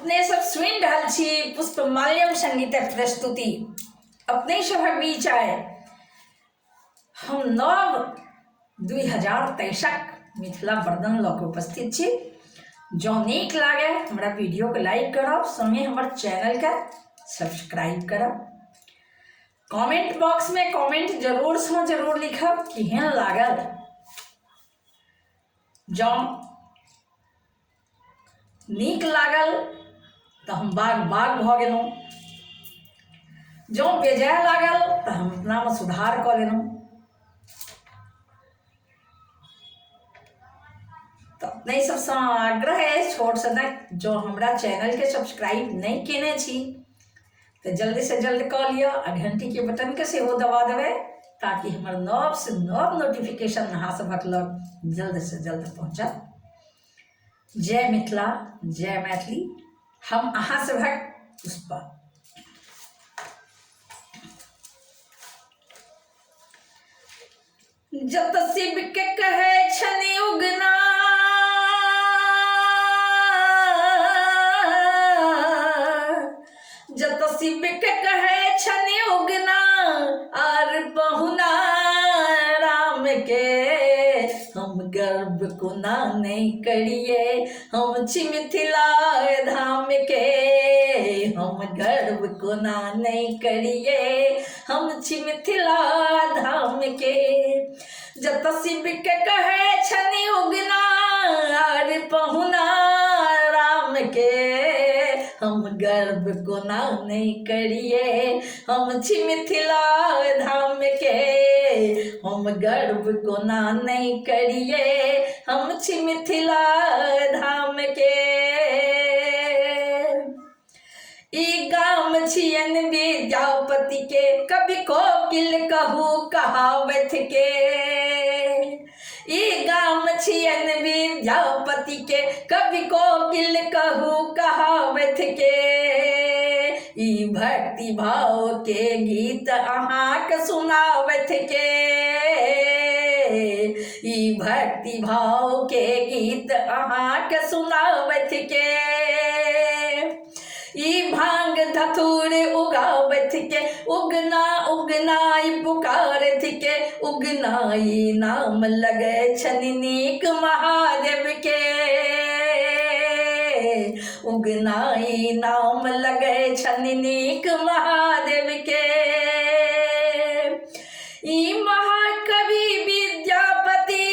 अपने सब सुनि रहल छी पुष्पमाल्यम संगीतक प्रस्तुति। अपने सभक बीच आए हम नव 2023 मिथिला वर्णन लऽ कऽ उपस्थित छी। जँ नीक लागे हमरा वीडियोके लाइक करब, संगे हमर चैनलके सब्सक्राइब करब, कमेंट बॉक्स में कमेंट जरूर से जरूर लिखब केहन लागल। जँ नीक लागल तऽ हम बाग बाग भऽ गेलहुँ, जँ बेजाय लागल तऽ हम अपनामे सुधार कऽ लेलहुँ। तऽ अपने सबसँ आग्रह अछि छोट सनक, जँ हमरा चैनलके सब्सक्राइब नहि केने छी तऽ जल्दीसँ जल्द कऽ लिअ आ घंटीके बटनके सेहो दबा देबै ताकि हमर नवसँ नव नोटिफिकेशन अहाँ सभक लग जल्दसँ जल्द पहुँचत। जय मिथिला, जय मैथिली। हम अहाँ सभक पुष्पा। जत शिव के कहै छनि उगना, जत शिव के कहै छनि उगना आर पहुना राम के, हम गर्व कोना नहि करिए, हम छी मिथिला धाम के। हम गर्व कोना नहि करिए, हम छी मिथिला धाम के। जत शिव के कहै छनि उगना आर पहुना राम के, हम गर्व कोना नहि करिए, हम छी मिथिला धाम के। हम गर्व कोना नहि करिए, हम छी मिथिला धाम के। ई गाम छियन विद्यापति के, कवि कोकिल कहू कहावत के। ई गाम छियन विद्यापति के, कवि कोकिल कहू कहावत के। ई भक्ति भाव के गीत अहाँके सुनावत के, ई भक्ति भाव के गीत अहाँके सुनावत के। ई भांग धतूर उगावत के, उगना उगनाई पुकारत के, उगनाई नाम लगे छनि नीक महादेव के। उगनाई नाम लगे छनि नीक महादेव के। ई महाकवि विद्यापति,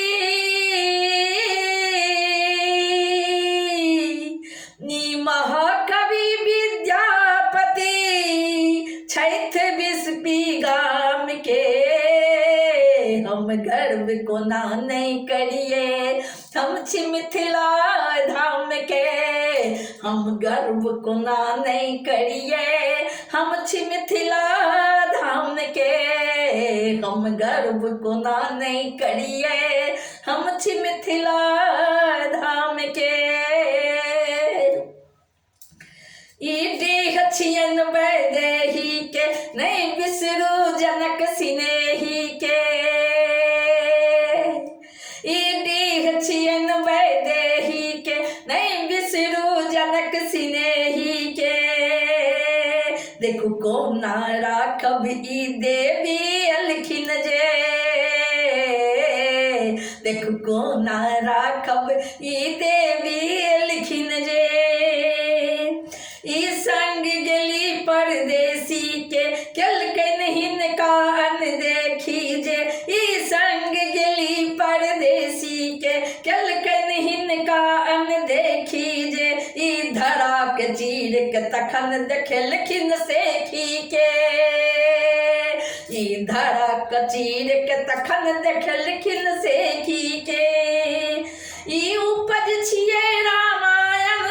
ई महाकवि विद्यापति छथि बिस्पी गाम के। हम गर्व कोना नहि करिए, हम छी मिथिला धाम के। हम गर्व कोना नहि करिए, हम छी मिथिला धाम के। हम गर्व कोना नहि करिए, हम छी मिथिला धाम के। ई डीह छियन वैदेही के, नहीं बिसरू जनक सिनेही के। ई डीह छियन वैदेही के, नहीं बिसरू जनक सिनेही के। देखू कोना राखब ई देवी अलखिन जे, देखू कोना राखब ई देवी अलखिन जे। ई संग गेली परदेसी के, केलकनि हिनका अनदेखी जे। ई संग गेली परदेसी के, केलकनि हिनका अनदेखी जे। ई धरा के चीर के तखन देखेलखिन सेखी के, ई धरा के चीर के तखन देखेलखिन सेखी के। ई उपज छियै रामायण,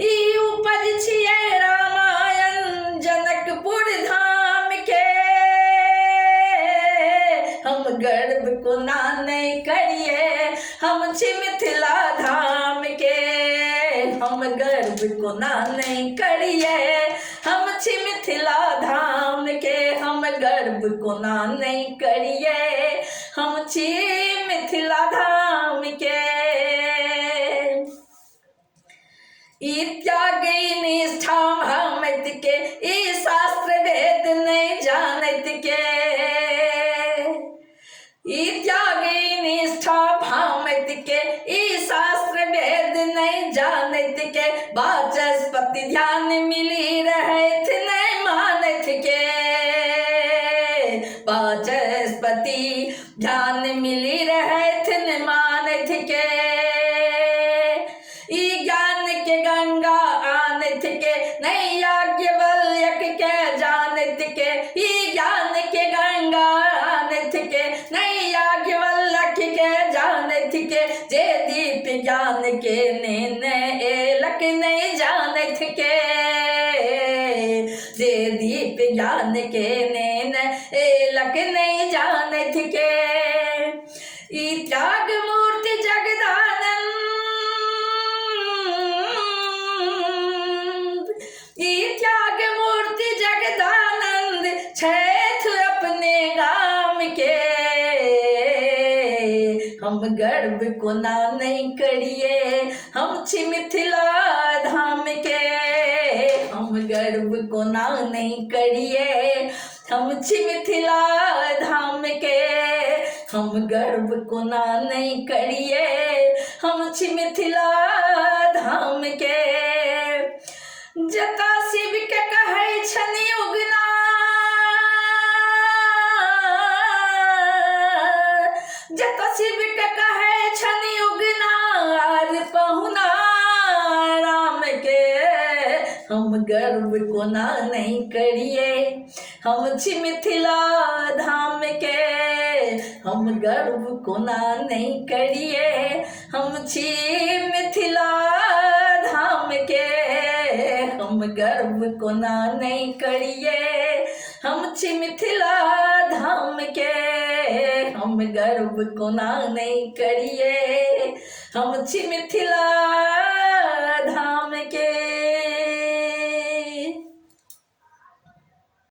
ई उपज छियै रामायण जनकपुर धाम के। हम गर्व कोना नहि करिए, हम छी मिथिला धाम के। हम गर्व कोना नहि करिए, हम छी मिथिला धाम के। हम गर्व कोना नहि करिए, हम छी मिथिला धाम के। निष्ठा भामैत के, ई शास्त्र वेद नहि जानैत के। ई त्यागी निष्ठा भामैत के, ई शास्त्र वेद नहि जानैत के। वाचस्पति ध्यान मिली रहैत नहि मानैत के, वाचस्पति ध्यान मिली रहैत नहि मानैत के। ई ज्ञान के गंगा आनैत के, नहि याज्ञवल्क्य के जानैत के। ई ज्ञान के गंगा आनैत के, नहि याज्ञवल्क्य के जानैत के। जे दीप ज्ञान के नेने एलक नहि जानैत के, जे दीप ज्ञान के नेने एलक नहि जानैत के। ई त्याग मूर्ति जगदानंद, ई त्याग मूर्ति जगदानंद छैथ अपने गाम के। हम गर्व कोना नहि करिए, हम छी मिथिला धाम के। हम गर्व कोना नहि करिए, हम छी मिथिला धाम के। हम गर्व कोना नहि करिए, हम छी मिथिला धाम के। जतऽ शिव के कहै छनि उगना, जतऽ शिव के कहै छनि उगना आर पहुना राम के। हम गर्व कोना नहि करिए, हम छी मिथिला धाम के। हम गर्व कोना नहि करिए, हम छी मिथिला धाम के। हम गर्व कोना नहि करिए, हम छी मिथिला धाम के। हम गर्व कोना नहि करिए, हम छी मिथिला